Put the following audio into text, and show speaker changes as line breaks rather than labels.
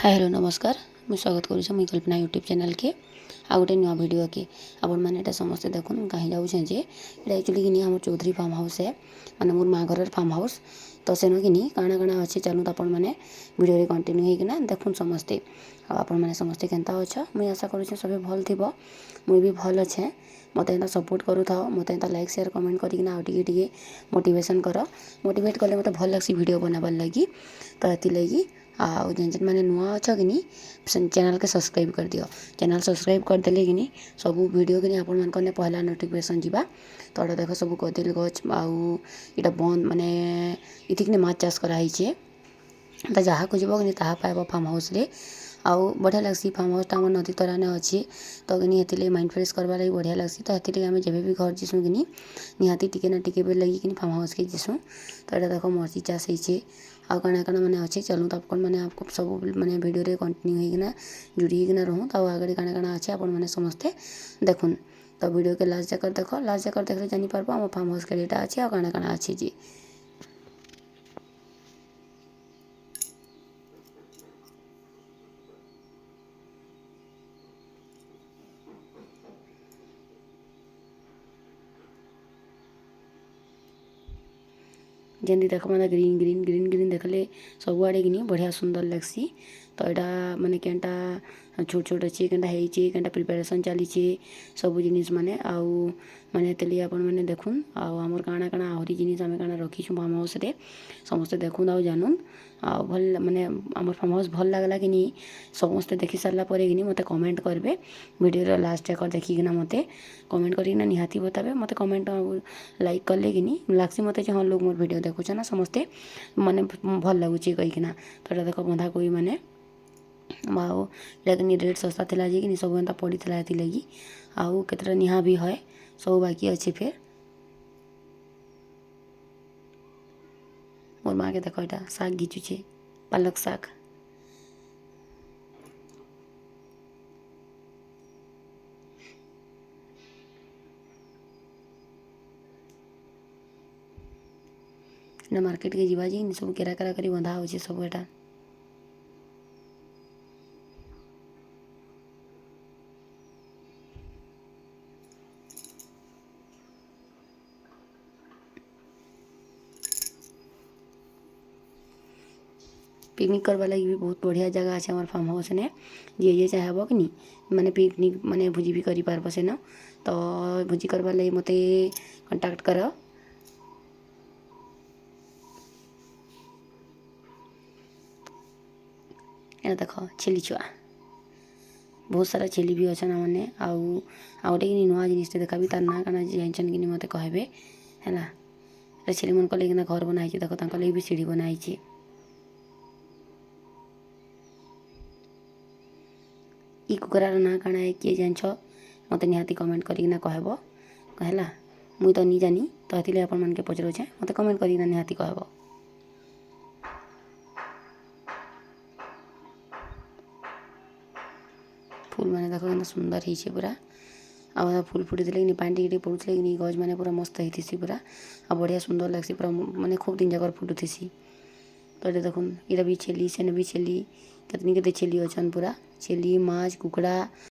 ହାଏ, hello, ନମସ୍କାର। ମୁଇଁ ସ୍ୱାଗତ କରୁଛେ ମୁଇଁ କଳ୍ପନା ୟୁଟ୍ୟୁବ୍ ଚ୍ୟାନେଲ୍କେ ଆଉ ଗୋଟେ ନୂଆ ଭିଡ଼ିଓକେ। ଆପଣମାନେ ଏଇଟା ସମସ୍ତେ ଦେଖୁନ୍। କାହିଁ ଯାଉଛେଁ ଯେ ଏଇଟା ଆକ୍ଚୁଆଲି କିନି ଆମର ଚୌଧୁରୀ ଫାର୍ମ ହାଉସ୍ ହେ, ମାନେ ମୋର୍ ମା ଘରର ଫାର୍ମ ହାଉସ୍। ତ ସେନୁ କିନି କାଣା କାଣା ଅଛେ, ଚାଲୁନ୍ ଆପଣମାନେ ଭିଡ଼ିଓରେ କଣ୍ଟିନ୍ୟୁ ହେଇକିନା ଦେଖୁନ୍ ସମସ୍ତେ। ଆଉ ଆପଣମାନେ ସମସ୍ତେ କେନ୍ତା ଅଛ? ମୁଇଁ ଆଶା କରୁଛେଁ ସବେ ଭଲ୍ ଥିବ। ମୁଇଁ ବି ଭଲ୍ ଅଛେଁ। ମୋତେ ଏନ୍ତା ସପୋର୍ଟ କରୁଥାଅ। ମୋତେ ଏନ୍ତା ଲାଇକ୍, ସେୟାର, କମେଣ୍ଟ କରିକିନା ଆଉ ଟିକେ ଟିକେ ମୋଟିଭେସନ୍ କର। ମୋଟିଭେଟ୍ କଲେ ମୋତେ ଭଲ୍ ଲାଗ୍ସି ଭିଡ଼ିଓ ବନାବାର୍ ଲାଗି। ତ ହେଥିର୍ଲାଗି ଆଉ ଯେନ୍ ଯେନ୍ ମାନେ ନୂଆ ଅଛ କିନି, ଚ୍ୟାନେଲ୍କେ ସବସ୍କ୍ରାଇବ୍ କରିଦିଅ। ଚ୍ୟାନେଲ୍ ସବସ୍କ୍ରାଇବ୍ କରିଦେଲେ କିନି ସବୁ ଭିଡ଼ିଓ କିନି ଆପଣମାନଙ୍କର ପହଲା ନୋଟିଫିକେସନ୍ ଯିବା। ତ ଏଇଟା ଦେଖ, ସବୁ କଦଳୀ ଗଛ ଆଉ ଏଇଟା ବନ୍ଦ, ମାନେ ଏଥିକିନି ମାଛ ଚାଷ କରାହେଇଛେ। ତ ଯାହା ଖୋଜିବ କିନି ତାହା ପାଇବ ଫାର୍ମ ହାଉସ୍ରେ। ଆଉ ବଢ଼ିଆ ଲାଗ୍ସି। ଫାର୍ମ ହାଉସ୍ଟା ଆମର ନଦୀ ତରାନେ ଅଛି, ତ କିନି ହେଥିର୍ଲାଗି ମାଇଣ୍ଡ ଫ୍ରେଶ୍ କର୍ବାର୍ ଲାଗି ବଢ଼ିଆ ଲାଗ୍ସି। ତ ହେଥିର୍ଲାଗି ଆମେ ଯେବେ ବି ଘର୍ ଯିସୁଁ କିନି, ନିହାତି ଟିକେ ନା ଟିକେ ବେଲ୍ ଲାଗି କିନି ଫାର୍ମ ହାଉସ୍କେ ଯିସୁଁ। ତ ଏଇଟା ଦେଖ, ମର୍ଚି ଚାଷ ହେଇଛେ। ଆଉ କାଣା କାଣା ମାନେ ଅଛେ, ଚାଲୁନ୍ ତ ଆପଣମାନେ ସବୁ ମାନେ ଭିଡ଼ିଓରେ କଣ୍ଟିନ୍ୟୁ ହେଇକିନା ଜୁଡ଼ି ହେଇକିନା ରହୁନ୍। ଆଉ ଆଗରେ କାଣା କାଣା ଅଛେ, ଆପଣମାନେ ସମସ୍ତେ ଦେଖୁନ୍। ତ ଭିଡ଼ିଓକେ ଲାଷ୍ଟ ଯାକର ଦେଖ। ଲାଷ୍ଟ ଯାକର ଦେଖିଲେ ଜାଣିପାରବ ଆମ ଫାର୍ମ ହାଉସ୍ କେଡ଼େଟା ଅଛି ଆଉ କାଣା କାଣା ଅଛି ଯେ। ଯେନ୍ତି ଦେଖ, ମାନେ ଗ୍ରୀନ୍ ଗ୍ରୀନ୍ ଗ୍ରୀନ୍ ଗ୍ରୀନ୍ ଦେଖିଲେ ସବୁଆଡ଼େ କିନି ବଢ଼ିଆ ସୁନ୍ଦର ଲାଗ୍ସି। ତ ଏଇଟା ମାନେ କେନ୍ଟା ଛୋଟ ଛୋଟ ଅଛି, କେନ୍ଟା ହେଇଛି, କେନ୍ଟା ପ୍ରିପାରେସନ୍ ଚାଲିଛି, ସବୁ ଜିନିଷ୍ ମାନେ। ଆଉ ମାନେ ହେଥିର୍ଲାଗି ଆପଣମାନେ ଦେଖୁନ୍। ଆଉ ଆମର୍ କାଣା କାଣା ଆହୁରି ଜିନିଷ୍ ଆମେ କାଣା ରଖିଛୁଁ ଫାର୍ମ ହାଉସ୍ରେ, ସମସ୍ତେ ଦେଖୁନ୍ ଆଉ ଜାନୁନ୍। ଆଉ ଭଲ୍ ମାନେ ଆମର୍ ଫାର୍ମ ହାଉସ୍ ଭଲ୍ ଲାଗ୍ଲା କିନି, ସମସ୍ତେ ଦେଖି ସାରିଲା ପରେ କିନି ମୋତେ କମେଣ୍ଟ କରିବେ। ଭିଡ଼ିଓର ଲାଷ୍ଟ ଯାକ ଦେଖିକିନା ମୋତେ କମେଣ୍ଟ କରିକିନା ନିହାତି ବତାବେ। ମୋତେ କମେଣ୍ଟ ଆଉ ଲାଇକ୍ କଲେ କିନି ଲାଗ୍ସି ମୋତେ ଯେ ହଁ, ଲୋକ୍ ମୋର୍ ଭିଡ଼ିଓ ଦେଖୁଛନ୍ ନା ସମସ୍ତେ ମାନେ ଭଲ୍ ଲାଗୁଛି କହିକିନା। ତ ଏଇଟା ଦେଖ, ବନ୍ଧାକୋବି ମାନେ। ଆଉ ଏଇଟା କିନି ରେଟ୍ ଶସ୍ତା ଥିଲା ଯେ କିନି ସବୁ ଏନ୍ତା ପଡ଼ିଥିଲା ହେଥିର୍ଲାଗି। ଆଉ କେତେଟା ନିହା ବି ହଏ, ସବୁ ବାକି ଅଛି ଫେର୍। ମୋର୍ ମାକେ ଦେଖ, ଏଇଟା ଶାଗ ଘିଚୁଛେ, ପାଲକ୍ ଶାଗ। ଏଇଟା ମାର୍କେଟକେ ଯିବା ଯେ ସବୁ କେରା କେରା କରି ବନ୍ଧା ହଉଛେ ସବୁ ଏଟା। ପିକନିକ୍ କରବାର୍ ଲାଗି ବି ବହୁତ ବଢ଼ିଆ ଜାଗା ଅଛି ଆମର ଫାର୍ମ ହାଉସ୍ ନେ। ଯିଏ ଯିଏ ଚାହେବ କିନି, ମାନେ ପିକନିକ୍ ମାନେ ଭୋଜି ବି କରିପାରବ ସେନ। ତ ଭୋଜି କରବାର୍ ଲାଗି ମୋତେ କଣ୍ଟାକ୍ଟ କର। ଏଇଟା ଦେଖ, ଛେଲି ଛୁଆ। ବହୁତ ସାରା ଛେଲି ବି ଅଛନ୍ ମାନେ। ଆଉ ଆଉ ଗୋଟେ କିନି ନୂଆ ଜିନିଷଟେ ଦେଖାବି, ତାର ନାଁ କାଣା ଜାଣିଛନ୍ କିନି ମୋତେ କହିବେ, ହେଲା। ଏଟା ଛେଲି ମାନଙ୍କର ଲାଗି ଘର ବନା ହେଇଛି। ଦେଖ, ତାଙ୍କ ଲାଗି ବି ସିଢ଼ି ବନା ହେଇଛି। ଇ କୁକୁରାର ନାଁ କାଣା ଏ, କିଏ ଜାଣିଛ, ମୋତେ ନିହାତି କମେଣ୍ଟ କରିକିନା କହିବ, ହେଲା। ମୁଇଁ ତ ନି ଜାନି, ତ ହେଥିଲାଗି ଆପଣମାନକେ ପଚରଉଛେଁ। ମୋତେ କମେଣ୍ଟ କରିକିନା ନିହାତି କହିବ। ଫୁଲ୍ ମାନେ ଦେଖ, କେନ୍ତା ସୁନ୍ଦର ହେଇଛେ ପୁରା। ଆଉ ଫୁଲ୍ ଫୁଟିଥିଲେ କିନି, ପାଣି ଟିକେ ଟିକେ ପଡୁଥିଲେ କିନି, ଗଛ ମାନେ ପୁରା ମସ୍ତ ହେଇଥିସି ପୁରା। ଆଉ ବଢ଼ିଆ ସୁନ୍ଦର ଲାଗ୍ସି ପୁରା, ମାନେ ଖୁବ୍ ଦିନ ଯାକର ଫୁଟୁଥିସି। ତ ଏଇଟା ଦେଖୁନ୍, ଏଇଟା ବି ଛେଲି, ସେନେ ବି ଛେଲି, କେତନି କେତେ ଛେଲି ଅଛନ୍ ପୁରା। ଛେଲି, ମାଛ, କୁକୁଡ଼ା।